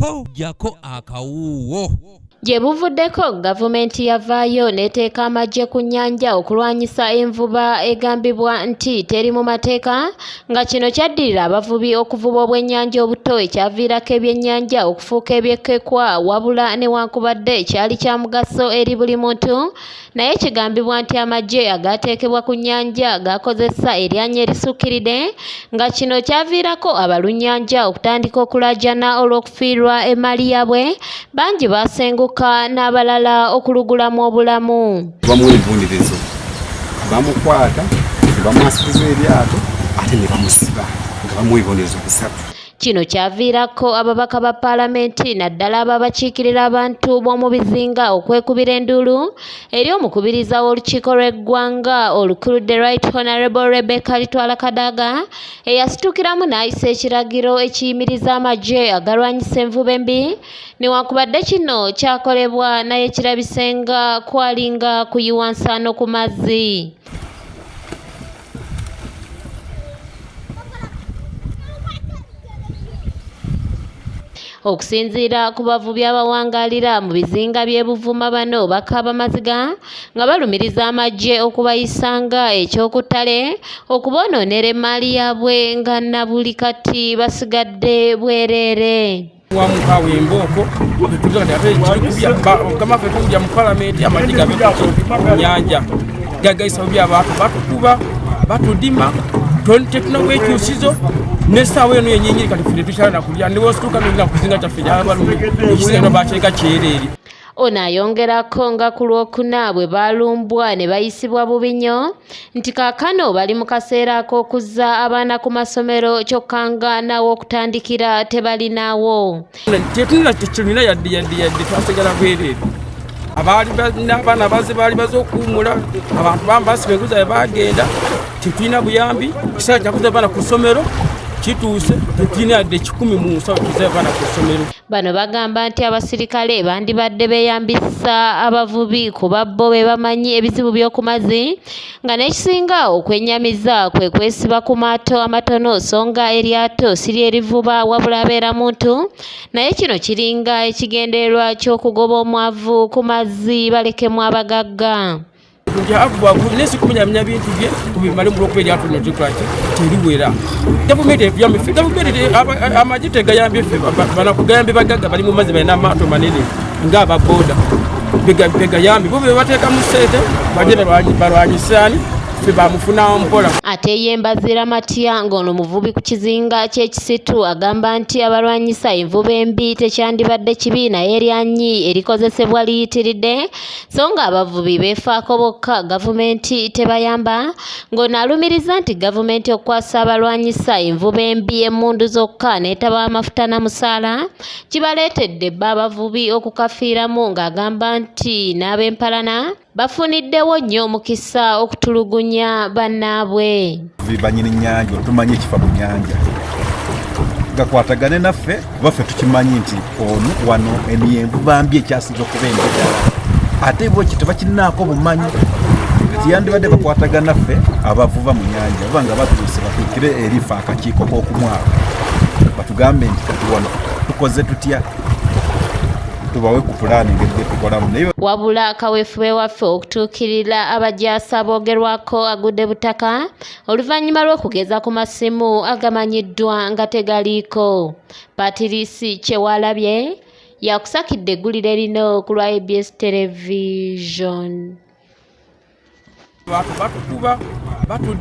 Ho, ggyako akawuuwo. Gye buvuddeko gavumenti yavaayo n'eteeka amagye ku nnyanja okulwanyisa envuba egambibwa nti teri mu mateeka, nga kino kyaddirira abavubi okuvuba obwennyanja obuto ekyaviirako ebyennyanja okufuuka ebyekekwa. Wabula newankubadde kyali kya mugaso eri buli muntu, naye kigambibwa nti amagye agaateekebwa ku nnyanja gaakozesa eryanyi erisukkiridde, nga kino kyaviirako abalunnyanja okutandika okulaajana olw'okufiirwa emmaali yaabwe. Bangi baasenguka n'abalala okulugulamu obulamu. Bamuwa ebibonerezo, bamukwata ne bamwasiriza eryato ate ne bamusiba nga bamuwa ebibonerezo bisatu. Kino kyaviirako ababaka ba paalamenti naddala abo abakiikirira abantu b'omu bizinga okwekubira enduulu eri omukubiriza w'olukiiko lw'eggwanga olukulu, The Right Honorable Rebecca Alitwala Kadaga, eyasitukiramu n'ayisa ekiragiro ekiyimiriza amagye agalwanyisa envuba embi. Newankubadde kino kyakolebwa, naye kirabise nga kwalinga kuyiwa nsaano ku mazzi. Okusinziira ku bavubi abawangaalira mu bizinga by'e Buvuma, bano bakaaba maziga nga balumiriza amagye okubayisanga ekyokuttale, okuboonoonera emmaali yaabwe, nga na buli kati basigadde bwereere. Wamukawo embooko ate ffe tuwulya mu palamenti amagye gabe ku nyanja gagayisa bubi abantu, batukuba, batudima, tetuna bwekyusizo nesaawa eno yenyinyiri. Kati ffe tetukyala nakulya, niwosituuka nogenda kuzinga kyaffe gyabalumi ekisinga bakireka kyereere. Ono ayongerako nga ku Lwokuna bwe baalumbwa ne bayisibwa bubi nnyo, nti kaakano bali mu kaseera ak'okuzza abaana ku masomero, kyokka nga n'aw'okutandikira tebalinaawo. Tetulina tetulina yadde yadde yadde, twasigala bwereere. Abaali n'abaana baze baali baze okuwummula, abantu bambasiba enguzi zaabwe bagenda. Tetulina buyambi, kiseera kyakuza abaana ku ssomero kituuse, tetulina yadde 100 mu nsawo tuze abaana ku ssomero. Bano bagamba nti abasirikale bandibadde beeyambisa abavubi kuba bo be bamanyi ebizibu by'oku mazzi, nga n'ekisinga okwennyamiza kwe kwesiba ku maato amatono, so nga eryato si lye livuba wabula abeera muntu. Naye kino kiringa ekigendererwa ky'okugoba omwavu ku mazzi balekemu abagagga. Nti avuba nesi kumenyamenya bintu bye kubimale mulwokuba eryato lino tekolaki teriwera. Gavumenti etuyambe ffe, gavumenti amagye tegayambye ffe banakugayambye bagagga bali mu mazzi, balina amaato manene ng'ababoda begayambye, bo be bateekamu ssente bajje balwanyise ani, ffe bamufuna mpola. Ate ye Mbazira Matya, ng'ono muvubi ku kizinga ky'Ekisitu, agamba nti abalwanyisa envuba embi tekyandibadde kibi, naye eryanyi erikozesebwa liyitiridde, so nga abavubi beefaako bokka, gavumenti tebayamba. Ng'ono alumiriza nti gavumenti okukwasa abalwanyisa envuba embi emmundu zokka n'etaba amafuta na musaala kibaleetedde bba abavubi okukafiiramu, ng'agamba nti n'ab'empalana bafuniddewo nnyo omukisa okutulugunya bannaabwe. Banyini nnyanja tumanyi ekifa mu nnyanja gakwatagane naffe, kuba ffe tukimanyi nti ono wano emiyenvu mbi ekyasinza okuba embi ddala, ate bweki tebakinnaako bumanyi. Kati yandibadde bakwatagana naffe abavuba mu nyanja, oba nga batuuse batuukire erifa akakiiko k'okumwaka batugambe nti kati wano tukoze tutya, tubawe ku pulaani engeri gye tukolamu, naye Wabula kaweefube waffe okutuukirira abajaasi aboogerwako agudde butaka oluvannyuma lw'okugeza ku masimu agamanyiddwa nga tegaliiko. Patirisi Kyewalabye yakusakidde eggulire lino ku lwa ABS Television. Batukuba, batudima.